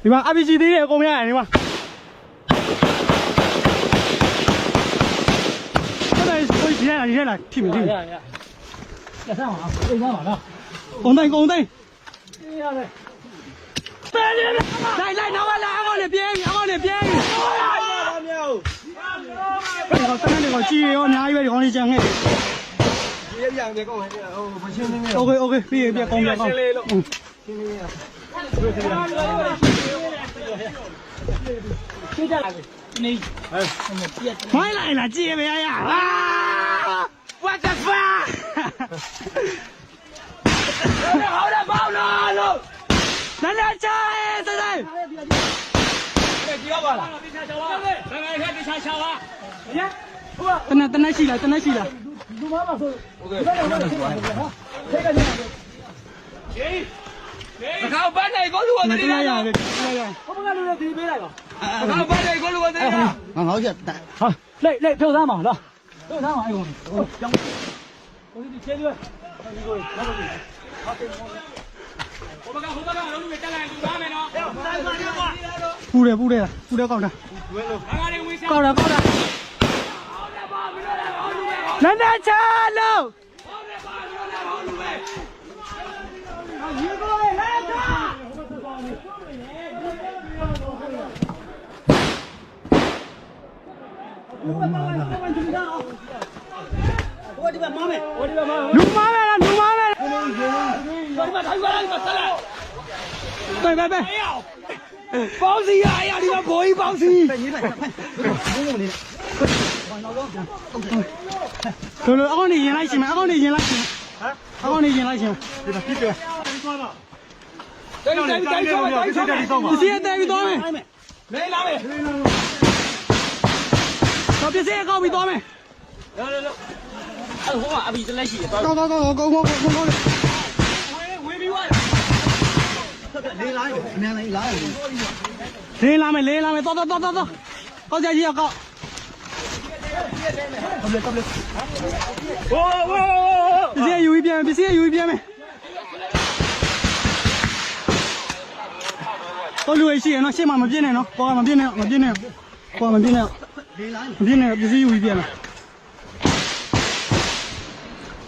ဒီမှာ အါပီၣ်ကံသံးန့ၣ် အကုန်မရန့ၣ်မး ဒီထဲလာ ဒီထဲလာ ထံၣ်မ့ၢ်ထံၣ် အုံသိၣ် အုံသိၣ် လိုက် လိုက် နောက်ကနေ အဂေါ်န့ၣ် ပြေးပြီ အဂေါ်န့ၣ် ပြေးပြီ တနံၣ်ဒီး ကံရော အများကြီးပဲ ဒီကောင်လေး ကျန်ခဲ့တယ် OK OK ပြီးပြီ အကုန်ပြီ အကုန် မိုင်းလိုက်လာကြည့်ပဲရရ What the fuck နည်းနည်းချား တနည်း တနည်းရှိလား တနည်းရှိလား တခါဘက်နဲ့ကိုလူဝဲတနည်း တခါဘက်နဲ့ကိုလူဝဲတနည်း ငါငါ့ လက် လက်ဖြုတ်သားမလား ဖြုတ်သားမအဲ့ကောင် ပူတယ် ပူတယ် ပူတယ် ကောက်တာ ကောက်တာ ကောက်တာ လက်နက်ချလို့ လူမၤမဲလီၤ လူမၤမဲလီၤ ပဲပဲပဲ ပေါင်းစီရ အရာဒီမှာ ဘိုးကြီးပေါင်းစီ အကောင့်နေရင်လိုက်ရှင်မယ် အကောင့်နေရင်လိုက်ရှင်မယ် အကောင့်နေရင်လိုက်ရှင်မယ် ပစ္စည်းအတဲပြီးသွားမယ် ပစ္စည်းအကောက်ပြီးသွားမယ် ကောက်ကောက်ကောက်ကောက်ကောက်ကောက်ကောက်ကောက် လေးလာမယ် လေးလာမယ် သွားသွားသွားသွားသွား ကောက်ကြကြီးအကောက် ပစ္စည်းယူပြီးပြန်မယ် ပစ္စည်းယူပြီးပြန်မယ် ဟိုလူရှိရနော် ရှေ့မှာမပြစ်နဲ့နော် ပေါ်မှာမပြစ်နဲ့ မပြစ်နဲ့ ပေါ်မှာမပြစ်နဲ့ မပြစ်နဲ့ ပစ္စည်းယူပြီးပြန်မယ်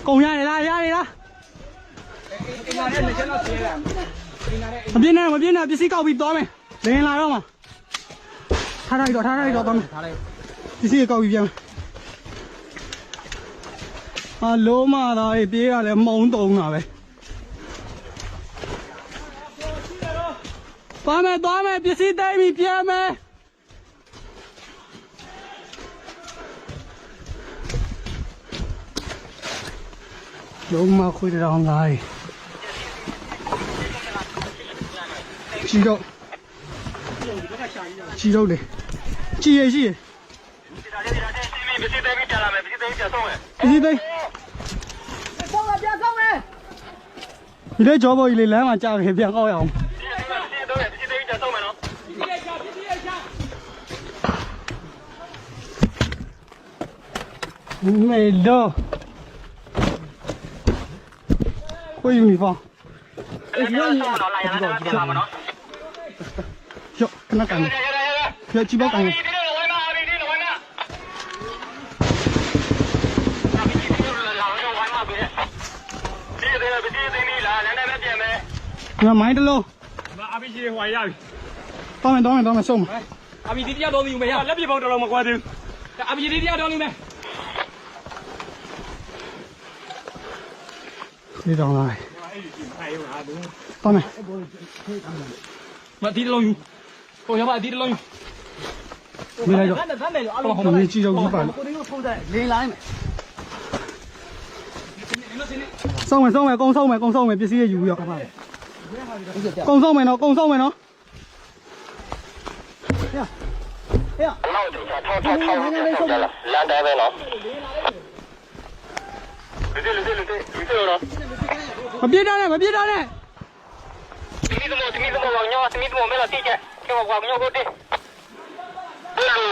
ကုန်ရတယ်လား ရတယ်လား မပြင်းနဲ့ မပြင်းနဲ့ ပစ္စည်းကောက်ပြီးသွားမယ် လင်းလာတော့မှာ ထားထားပြီးတော့ ထားထားပြီးတော့သွားမယ် ပစ္စည်းကောက်ပြီးပြန်မယ် အလုံးမသာ အေး ပြေးရတယ် မုန်းတုံးတာပဲ သွားမယ် သွားမယ် ပစ္စည်းသိမ်းပြီးပြန်မယ် လုံးမခွေးတံတောင်လာပြီ ကြည့်တော့ ကြည့်တော့လေ ကြည့်ရရှိရယ် ပစ္စည်းသိမ်း ဒီထဲကျော်ပေါ်ကြီးလေ လမ်းမှာကြာပြီ ပြန်ကောက်ရအောင် မ့ၢ်ဒီး ကိုယ့် uniform ရော့ ခဏကင်ရော့ ကြည့်ဘက်ကိုင်ရော့ ငါမိုင်းတစ်လုံး RPG ဟိုရပြီ သွားမယ် သွားမယ် သွားမယ် ဆုံးမယ် RPG တစ်ယောက်တော့ယူမယ်ရ လက်ပစ်ဗုံးတစ်လုံးမကွာသေးဘူး RPG တစ်ယောက်တော့ယူမယ် ဒီတော့လာ သွားမယ် မအသီးတစ်လုံးယူ ကိုရပါအသီးတစ်လုံးယူ မင်းလိုက်တော့ မင်းကြည့်တော့ယူပါ လေးလိုက်မယ် ဆုံးမယ် ဆုံးမယ် ကုန်းဆုံးမယ် ကုန်းဆုံးမယ် ပစ္စည်းယူပြီးတော့ ကုန်းဆုံးမယ်နော် ကုန်းဆုံးမယ်နော် လမ်းတိုင်းပဲနော် လူသစ် လူသစ် လူသစ် လူသစ်နော် မပြေးတော့နဲ့ မပြေးတော့နဲ့ သမီးသမုၣ် သမီးသမုၣ် ပှၤကညီ သမီးသမုၣ် မဲလီၤတံၢ်ကဲ ကဲပှၤကညီဖိတ့ၢ် ဘိလူ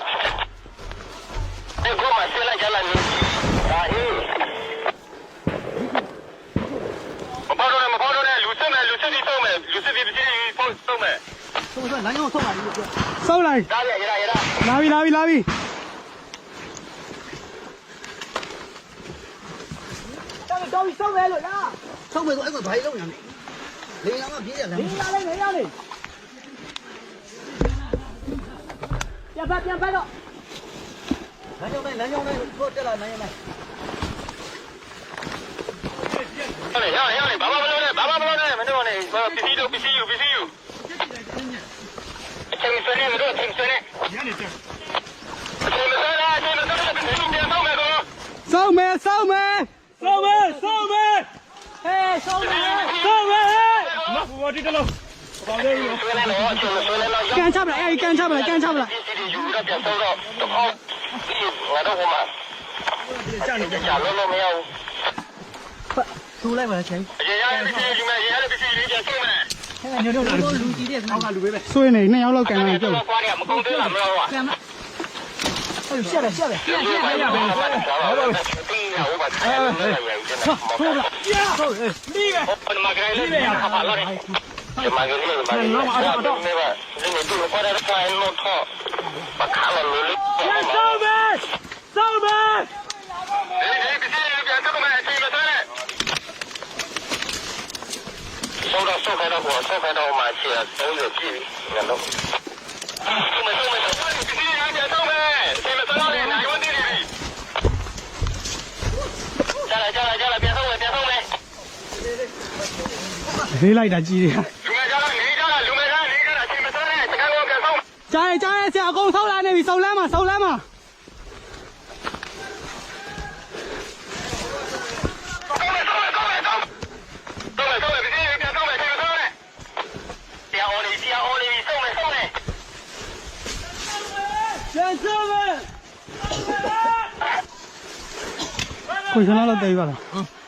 အဲၣ် ဂိၢ်မၤစၢၤလၢယၤလၢန့ၣ် တၢ်အ့ၣ် မဖီဒိၣ်န့ၣ် မဖီဒိၣ်န့ၣ် လူၤစ့ၢ်မဲာ် လူၤစ့ၢ်ဒံးသိမဲာ် လူၤစ့ၢ်ဒံးပစံးသိမဲာ် ဆုတ်လာပြီ လာပြီ လာပြီ လာပြီ ဆုတ်မယ်ဆို အဲ့ကောင်ဘာကြီးလုပ်နေတာလဲ။ လေယာဉ်ကမှပြေးရလဲ။ လေယာဉ်ကလည်းနေရတယ်။ ပြန်ဖက် ပြန်ဖက်တော့။ လမ်းကြောင်းတိုင်း လမ်းကြောင်းတိုင်း ကိုတက်လာ လမ်းကြောင်းတိုင်း။ ရောက်နေ ရောက်နေ ရောက်နေ ဘာမှမလုပ်နဲ့ ဘာမှမလုပ်နဲ့ မင်းတို့ကနေ ပစ္စည်းတို့ ပစ္စည်းယူ ပစ္စည်းယူ အချိန်မဆွဲနဲ့ မင်းတို့ အချိန်မဆွဲနဲ့ အချိန်မဆွဲနဲ့ အချိန်မဆွဲနဲ့ ပစ္စည်းယူ ပြန်ဆုတ်မယ် အကုန်လုံး။ ဆုတ်မယ် ဆုတ်မယ် ဆုတ်မယ် ဆုတ်မယ် ဟဲ ဆုတ်မယ် ဆုတ်မယ် ဟဲ နောက်ကို ဒီတစ်လုံး ကန့်ချပလာ အဲ ကန့်ချပလာ ကန့်ချပလာ ပစ္စည်းတွေယူပြီးတော့ ပြန်ဆုတ်တော့ တစ်ခေါက် ပြီးရင် ငါတို့ဟိုမှာ ကြာကြာလုပ်လို့မရဘူး။ သူလိုက်ပါလား ဆရာကြီး။ ရေရတဲ့ပစ္စည်းယူမယ် ရေရတဲ့ပစ္စည်းယူ ပြန်ဆုတ်မယ်။ ညို့တို့လူကြီးတဲ့ စိုးရိမ်နေ နှစ်ယောက်လောက် ကင်လာတယ် ပြောတယ်။ အဲ့လိုရှက်တယ် ရှက်တယ်။ ဆုတ်တော့ ဆုတ်ခိုင်းတော့ ဟို ဆုတ်ခိုင်းတော့ ဟိုမှာ ခြေ သုံးဆယ် ပြည့်ပြီ ငါတို့။ ဆုတ်မယ် ဆုတ်မယ် ဆုတ်မယ် ပစ္စည်းတွေ ပြန်ဆုတ်မယ်။ အချိန်မဆွဲတော့နဲ့ နာရီဝက်ပြည့်နေပြီ။ ကျလာ ကျလာ ကျလာ ပြန်ဆုတ်မယ် ပြန်ဆုတ်မယ်။ လေးလိုက်တာကြီးတွေက လူမဲကျလာ လူမဲကျလာ လူမဲကျလာ လူမဲကျလာ အချိန်မဆွဲနဲ့ စခန်းကို ပြန်ဆုတ်မယ်။ ကြားတယ် ကြားတယ် ဆရာ အကုန်ဆုတ်လာနေပြီ စုံလမ်းမှာ စုံလမ်းမှာ။ ကိုယ်ကနားတော့ တဲယူပါလား။